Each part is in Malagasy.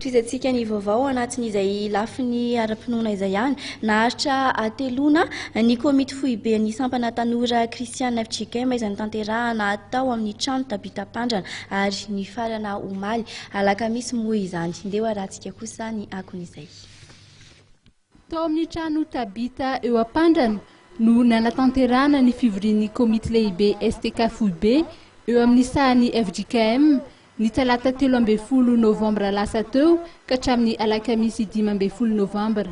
Tohizantsika ny vaovao anatin'izay lafiny ara-pinoana izay ihany. Naharitra hateloana ny komity foiben'ny sampana tanora kristiana fjkm izay notanterahana tao amin'ny trano Tabita Ampandrana ary nifarana omaly alakamisy moa izany. Ndeha ho arahantsika kosa ny akon'izay. Tao amin'ny trano Tabita eo Ampandrana no nanatanterahana ny fivorian'ny komity lehibe STK foibe eo amin'ny sahan'ny fjkm ny talata 13 novambra lasa teo ka hatramin'ny alakamisy 15 novambra.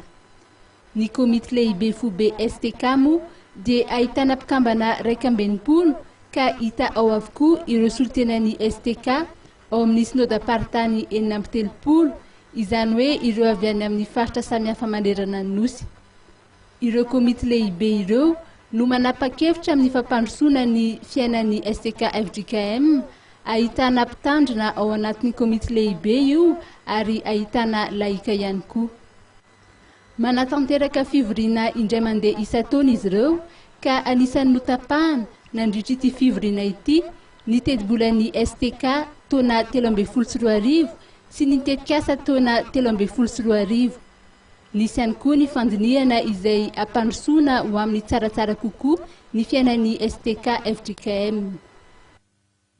Ny komity lehibe foibe STK moa dia ahitana mpikambana 61 ka hita ao avokoa ireo solontenan'ny STK ao amin'ny synodam-paritany 36, izany hoe ireo avy any amin'ny faritra samihafa manerana ny Nosy. Ireo komity lehibe ireo no manapa-kevitra amin'ny fampandrosoana ny fiainan'ny STK fjkm, ahitana mpitandrina ao anatin'ny komity lehibe io ary ahitana laika ihany koa. Manatanteraka fivoriana indray mandeha isan-taona izy ireo ka anisan'ny notapahana nandritra ity fivoriana ity ny tetibolan'ny STK taona 2013 sy ny tetikasa taona 2013. Nisy ihany koa ny fandinihana izay hampandrosoana ho amin'ny tsaratsara kokoa ny fiainan'ny STK fjkm.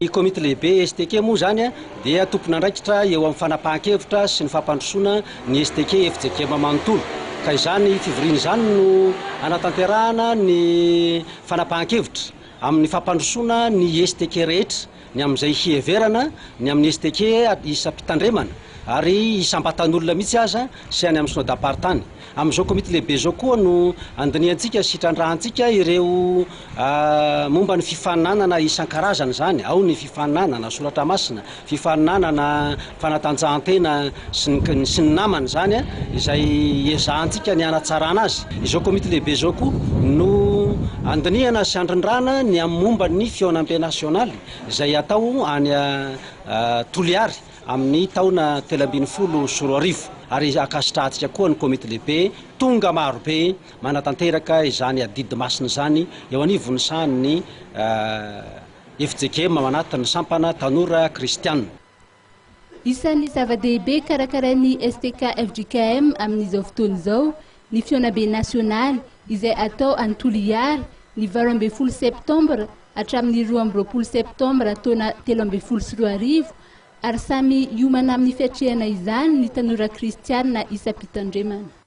Ny komity lehibe STK moa izany dia tompon'andraikitra eo amin'ny fanapahan-kevitra sy ny fampandrosoana ny STK fjkm manontolo. Ka izany fivoriana izany no hanatanterahana ny fanapahan-kevitra amin'ny fampandrosoana ny STK rehetra, ny amin'izay hiheverana ny amin'ny STK isam-pitandremana ary isam-batan'olona mihitsy aza sy any amin'ny Synodam-paritany. Amin'izao komity lehibe izao koa no andinihantsika sy itrandrahantsika ireo momba ny fifaninanana isan-karazany izany, ao ny fifaninanana soratra masina, fifaninanana fanatanjahantena sy ny sy ny namany izany izay iezahantsika ny hanatsarana azy. Izao komity lehibe izao koa no andinihana sy andrindrana ny amin'ny momba ny fihaonambe nasionaly izay hatao any Toliary amin'ny taona 2013 ary ankasitrahantsika koa ny komity lehibe tonga marobe manatanteraka izany adidy masina izany eo anivon'ny sahan'ny fjkm ao anatin'ny sampana Tanora Kristiana. Isan'ny zava-dehibe karakarain'ny STK fjkm amin'izao fotoana izao ny fihaonambe nasionaly izay atao any Toliara ny 18 septambra hatramin'ny 22 septambra taona 2013 ary samy hiomana amin'ny fiatrehana izany ny tanora kristiana isam-pitandremana.